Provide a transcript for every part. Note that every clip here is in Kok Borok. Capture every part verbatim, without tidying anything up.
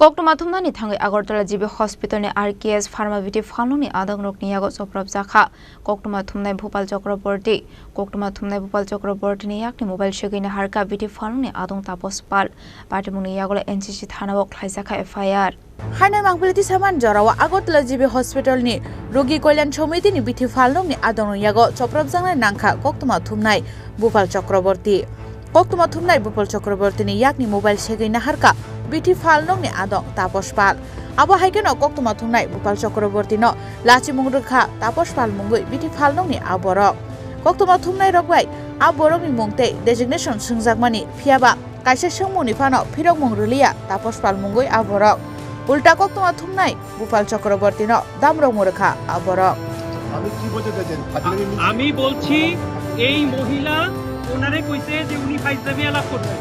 Koktwma thumnani thangwi Agartala G B Hospital ni R K S Pharma bithi phalnokni adongrokni yago choprapjakha. Koktwma thumnai Bhupal Chakraborty. Koktwma thumnai Bhupal Chakraborty ni yakni mobile segwi naharkha bithi phalnokni adong Taposh Pal. Patimungni yagulo N C C thana o khlaijakha F I R. Hainai mangpili tisaman jorao Agartala G B Hospital ni Rogi Kalyan Samiti ni bithi phalnokni adongni yago choprapjaknai nangkha koktwma thumnai Bhupal Chakraborty. Koktwma thumnai Bhupal Chakraborty ni yakni mobile segwi naharkha bithi phalnokni adong Taposh Pal. Abo hai kheno koktwma thumnai Bhupal Chakraborty no lachimung rwkha Taposh Pal mungwi bithi phalnokni a borok. Koktwma thumnai rok bai a borokni mung tei designation swngjakmani, phiyaba kaisa swngmungni phano phirokmung rwliya Taposh Pal mungwi a borok. Ulta koktwma thumnai Bhupal Chakraborty no damrok mwrwkha a borok. আপনি কি বলতে চাইছেন? ফাজলামি মিছিল? আমি বলছি, এই মহিলা ওনারে কইছে যে উনি ফাইজলামি আলাপ করছে।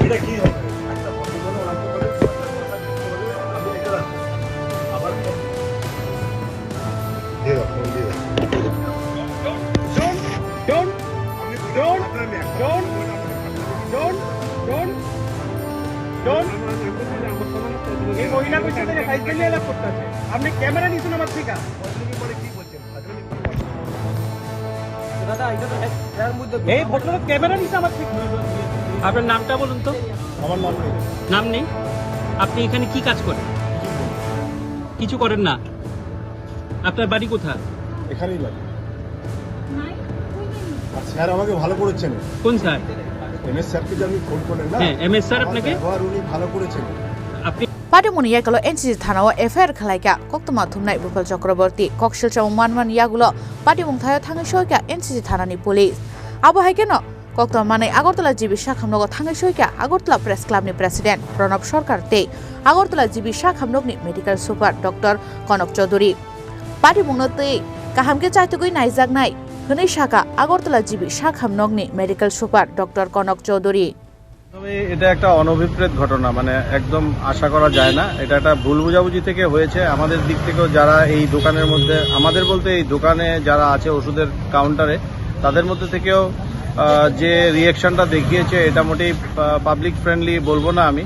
এটা কি হবে? একটা ভদ্রমহিলা ওনাকে বলে, "পঞ্চাশ পয়সা দিতে হবে, আমি এটা রাখবো।" আবার দিয়ে দাও, ফোন দিয়ে দাও। Don't, don't, don't, don't, don't, don't, don't, don't। এই মহিলা কইছে যে ফাইজলামি আলাপ করতে আছে। আপনি ক্যামেরা নিছেন আমার থেকে। এই ভদ্রলোক ক্যামেরা নিছে আমার থেকে। আপনার নামটা বলুন তো। আমার নাম নেই। নাম নেই? আপনি এখানে কি কাজ করেন? কিছু করেন না। আপনার বাড়ি কোথায়? এখানেই বাড়ি। আর স্যার আমাকে ভালো করেছেন। কোন স্যার? এম এস স্যারকে যে আপনি ফোন করলেন না, হ্যাঁ, এম এস স্যার আমার আপনাকে ব্যবহার উনি ভালো করেছেন। আপনি Patimungni yakolo N C C thana o F I R khwlaikha koktwma thumnai Bhupal Chakraborty. Koksil chamung manmani yagulo patimung thaio thangwi soikha N C C thana ni police. Abo hai kheno koktwma manwi Agartala G B sakhamnogo thangwi soikha Agartala Press Club ni President Pranab Sarkar tei Agartala G B sakhamnokni Medical Super Doctor Kanak Chaudhury. Patimungno twi kaham khe chaitugwi naijaknai hwnwi sakha Agartala G B sakhamnokni Medical Super Doctor Kanak Chaudhury. তবে এটা একটা অনভিপ্রেত ঘটনা, মানে একদম আশা করা যায় না। এটা একটা ভুল বোঝাবুঝি থেকে হয়েছে। আমাদের দিক থেকেও যারা এই দোকানের মধ্যে, আমাদের বলতে এই দোকানে যারা আছে ওষুধের কাউন্টারে, তাদের মধ্যে থেকেও, আহ, যে রিয়াকশনটা দেখিয়েছে, এটা মোটেই, আহ, পাবলিক ফ্রেন্ডলি বলবো না আমি।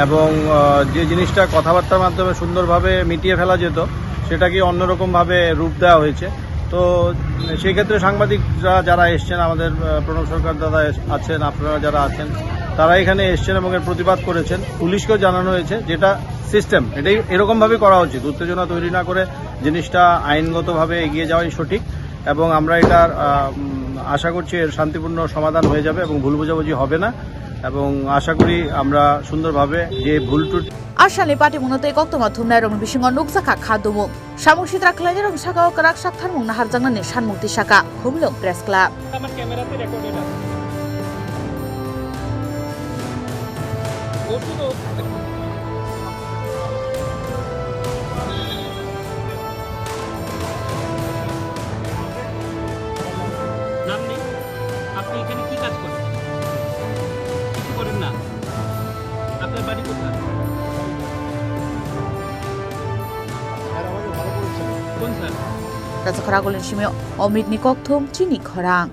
এবং, আহ, যে জিনিসটা কথাবার্তার মাধ্যমে সুন্দরভাবে মিটিয়ে ফেলা যেত, সেটাকে অন্যরকমভাবে রূপ দেওয়া হয়েছে। তো সেই ক্ষেত্রে সাংবাদিকরা যারা এসছেন, আমাদের, আহ, প্রণব সরকার দাদা এস-, আছেন, আপনারা যারা আছেন, তারা এখানে এসছেন এবং এর প্রতিবাদ করেছেন। পুলিশকেও জানানো হয়েছে, যেটা সিস্টেম, এটাই এরকমভাবে করা উচিত। উত্তেজনা তৈরি না করে জিনিসটা আইনগতভাবে এগিয়ে যাওয়াই সঠিক এবং আমরা এটার, আহ, উম, আশা করছি এর শান্তিপূর্ণ সমাধান হয়ে যাবে এবং ভুল বোঝাবুঝি হবে না এবং আশা করি আমরা সুন্দরভাবে যে ভুল ত্রুটি Asalni patimungno tei koktwma thumnairokni bisingo nukjakha kha dumung. Samung sitra khlainairokni sakao kwrak saktharmung naharjaknani sanmung tisakha Khumulwng Press Club. আমার ক্যামেরাতে রেকর্ডেড আছে। ওষুধও নাম নেই? আপনি এখানে কি কাজ করেন? কিছু করেন না। আপনার বাড়ি কোথায়? স্যার আমাকে ভালো করেছেন। কোন sir? Kaisa khorang ulni simi Omit ni kokthum chini khorang.